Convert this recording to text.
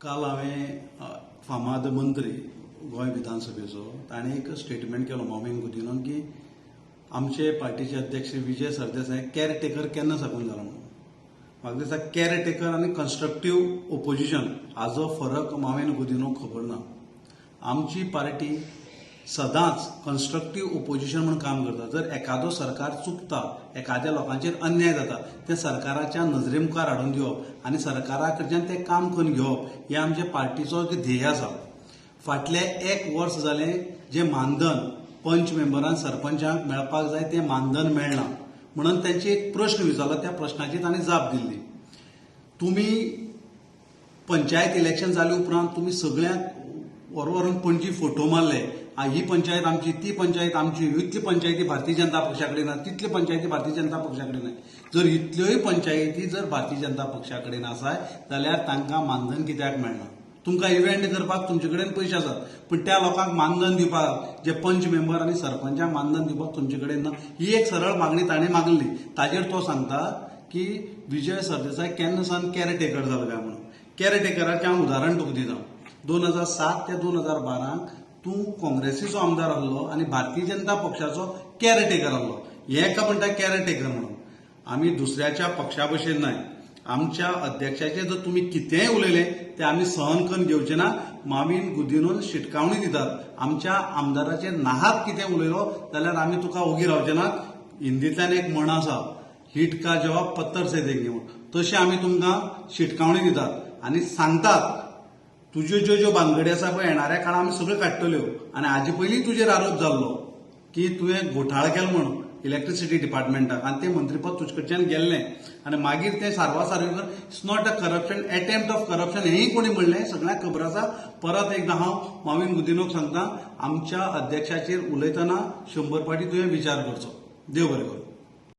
काल हांवें फामाद मंत्री गोंय विधानसभेचो ताणें एक स्टेटमेंट केलो मॉवीन गुदिन्होन की आमचे पार्टीचे अध्यक्ष विजय सरदेसाय केअरटेकर केन्ना साकून जाला म्हणून. म्हाका दिसता केअरटेकर आनी कन्स्ट्रक्टीव ओपोजिशन हाजो फरक मॉवीन गुदिन्होक खबर ना. आमची पार्टी सदांच कन्स्ट्रक्टीव ओपोजिशन म्हूण काम करता. जर एखादो सरकार चुकता, एखाद्या लोकांचेर अन्याय जाता, तें सरकाराच्या नजरे मुखार हाडून दिवप आनी सरकारा कडच्यान तें काम करून घेवप हें आमच्या पार्टीचो एक ध्येय आसा. फाटले एक वर्स जालें जें मानधन पंच मेंबरांक, सरपंचांक मेळपाक जाय तें मानधन मेळना म्हणून तांचे एक प्रश्न विचारलो. त्या प्रश्नाची तांणी जाप दिल्ली. तुमी पंचायत इलेक्शन जाले उपरांत तुमी सगळ्यांक व्हरून व्हरून पणजी फोटो मारले, ही पंचायत आमची, ती पंचायत आमची, इतली पंचायती भारतीय जनता पक्षा कडेन ना, तितली पंचायती भारतीय जनता पक्षा कडेन ना. जर इतल्योय पंचायती जर भारतीय जनता पक्षा कडेन आसा जाल्यार तांकां मानधन कित्याक मेळना? तुमकां इव्हेंट करपाक तुमचे कडेन पयशे आसात, पूण त्या लोकांक मानधन दिवपाक, जे पंच मेंबर आनी सरपंचांक मानधन दिवपाक तुमचे कडेन ना. ही एक सरळ मागणी ताणें मागली. ताजेर तो सांगता की विजय सरदेसाय केन्ना सावन केअरटेकर जालो काय म्हणून. केअरटेकराचें हांव उदाहरण तुका दिता. 2007 ते 2012 तूं काँग्रेसीचो आमदार आसलो आनी भारतीय जनता पक्षाचो केअरटेकर आसलो. हे का म्हणटा केअरटेकर म्हणून? आमी दुसऱ्याच्या पक्षा भशेन न्हय. आमच्या अध्यक्षाचेर जर तुमी कितेंय उलयले ते आमी सहन करून घेवचे ना. मावीन गुदिन्होन शिटकावणी दितात, आमच्या आमदाराचेर नाहाक कितें उलयलो जाल्यार आमी तुका ओगी रावचे नात. हिंदींतल्यान एक म्हण आसा, "ईंट का जवाब पत्थर से देंगे" म्हूण. तशें आमी तुमकां शिटकावणी दितात आनी सांगतात, तुज्यो ज्यो ज्यो भानगडी आसा पळय, येणाऱ्या काळार आमी सगळ्यो काडटल्यो. आनी हाजे पयलीं तुजेर आरोप जाल्लो की तुवें घोटाळ केलो म्हूण इलेक्ट्रिसिटी डिपार्टमेंटाक आनी तें मंत्रीपद तुजे कडच्यान गेल्लें आनी मागीर तें सारवा सारवी. It's not a corruption, attempt of corruption हेंय कोणी म्हणलें, सगळ्यांक खबर आसा. परत एकदां हांव मावीन गुदिन्होक सांगता, आमच्या अध्यक्षाचेर उलयतना 100 फावटी तुवें विचार करचो. देव बरें करूं.